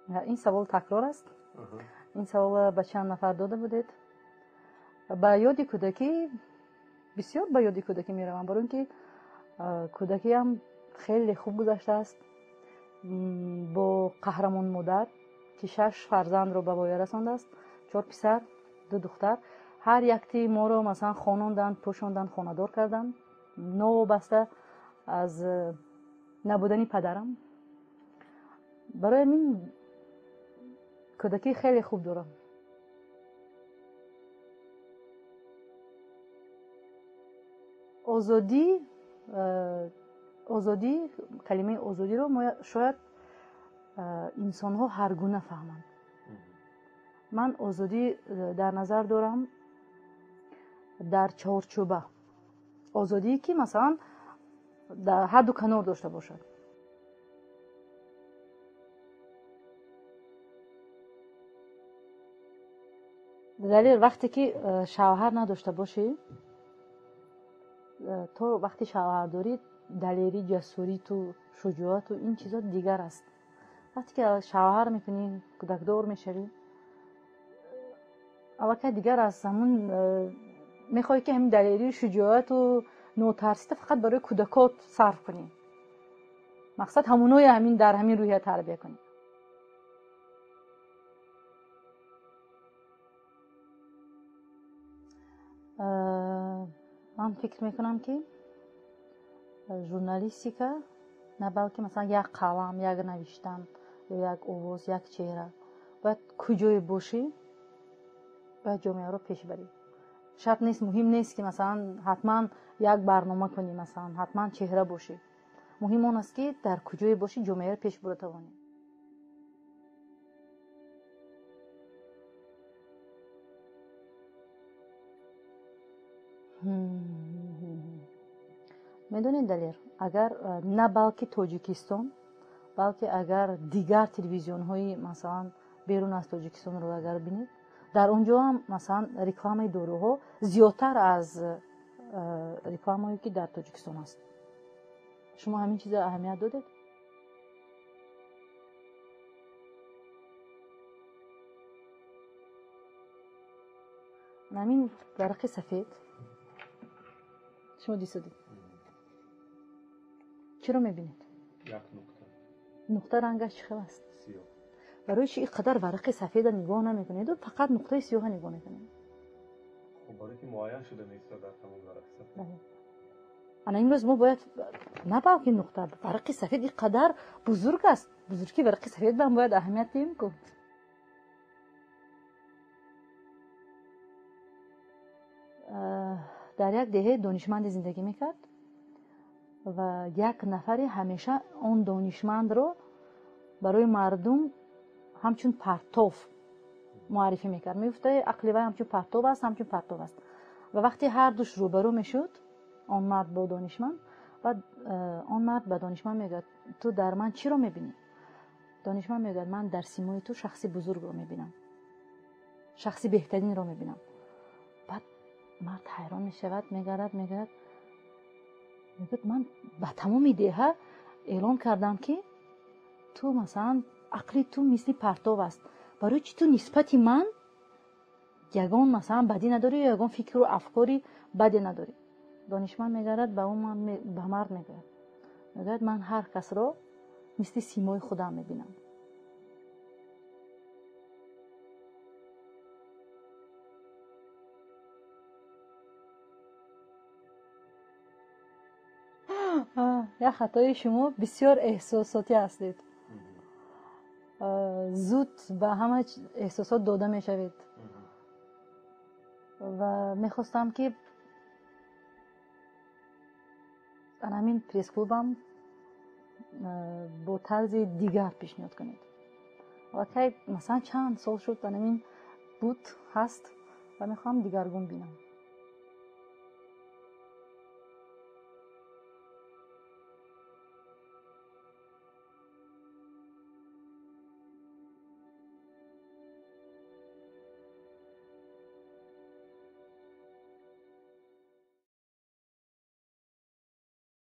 Ин савол такрор аст. Ин саволро ба чанд нафар дода будед. Ба ёди кӯдакӣ, бисёр ба ёди кӯдакӣ меравам, барои ин ки кӯдакиам хеле хуб гузаштааст. Бо қаҳрамон модар, ки шаш фарзандро ба воя расондааст, чор писар, ду духтар. Ҳар якти моро, масалан, хононданд, пӯшонданд, хонадор карданд, новобаста аз набудани падарам. Барои ҳамин кӯдакӣ хеле хуб дорам. Озодӣ, озодӣ, калимаи озодиро мо шояд инсонҳо ҳар гуна фаҳманд. Ман озодӣ дар назар дорам дар чорчӯба. Озодие ки, масалан, дар ҳадду канор дошта бошад. Далер, вақте ки шавҳар надошта бошӣ, то вақти шавҳардорӣ далерӣ, ҷасуриту шуҷоату ин чизо дигар аст. Вақте ки шавҳар мекунӣ, кӯдакдор мешавӣ, аллакай дигар аст. Ҳамун мехоҳӣ, ки ҳамин далерию шуҷоату нотарсита фақат барои кӯдакот сарф кунӣ. Мақсад ҳамуное ҳамин дар ҳамин рӯҳия тарбия кунӣ. Ман фикр мекунам, ки журналистика на балки, масалан, як қалам, як навиштан ё як овоз, як чеҳра. Бояд куҷое бошӣ, бояд ҷомеаро пеш барӣ. Шарт нест, муҳим нест, ки, масалан, ҳатман як барнома кунӣ, масалан, ҳатман чеҳра бошӣ. Муҳим он аст, ки дар куҷое бошӣ, ҷомеаро пеш бурда тавонӣ. Медонед, Далер, агар на балки Тоҷикистон, балки агар дигар телевизионҳои, масалан, берун аз Тоҷикистонро агар бинед, дар он ҷо ҳам, масалан, рекламаи доруҳо зиёдтар аз рекламае, ки дар Тоҷикистон аст. Шумо ҳамин чизро аҳамият додед? Ҳамин варақи сафед шумо дисодед, чиро мебинед? Як нуқта. Нуқта рангаш чӣ хел аст? Сиёҳ. Барои чи ин қадар варақи сафеда нигоҳ намекунеду фақат нуқтаи сиёҳа нигоҳ мекунед? Хуб, барои ки муайян шуда меистад дар тамом варақи сафед. Бале. Ана имрӯз мо бояд на балки нуқта, варақи сафед ин қадар бузург аст, бузургии варақи сафед ба ҳам бояд аҳамият диҳем ку. Дар як деҳе донишманде зиндагӣ мекард ва як нафаре ҳамеша он донишмандро барои мардум ҳамчун партов муаррифӣ мекард. Мегуфта, ақли вай ҳамчун партов аст, ҳамчун партов аст. Ва вақте ҳардуш рӯбарӯ мешуд, он мард бо донишманд, баъд он мард ба донишманд мегӯяд: «Ту дар ман чиро мебинӣ?» Донишманд мегӯяд: «Ман дар симои ту шахси бузургро мебинам, шахси беҳтаринро мебинам». Баъд мард ҳайрон мешавад, мегардад, мегӯяд, мегӯяд: «Ман ба тамоми деҳа эълон кардам, ки ту, масалан, ақли ту мисли партов аст. Барои чи ту нисбати ман ягон, масалан, бадӣ надорӣ ё ягон фикру афкори баде надорӣ?» Донишманд мегардад, ба ӯ ба мард мегӯяд, мегӯяд: «Ман ҳар касро мисли симои худам мебинам». Як хатои шумо: бисёр эҳсосотӣ ҳастед, зуд ба ҳама эҳсосот дода мешавед. Ва мехостам, ки ан ҳамин пресс-клубам бо тарзи дигар пешниҳод кунед. Аллакай, масалан, чанд сол шуд, ан ҳамин буд, ҳаст, ва мехоҳам дигаргун бинам.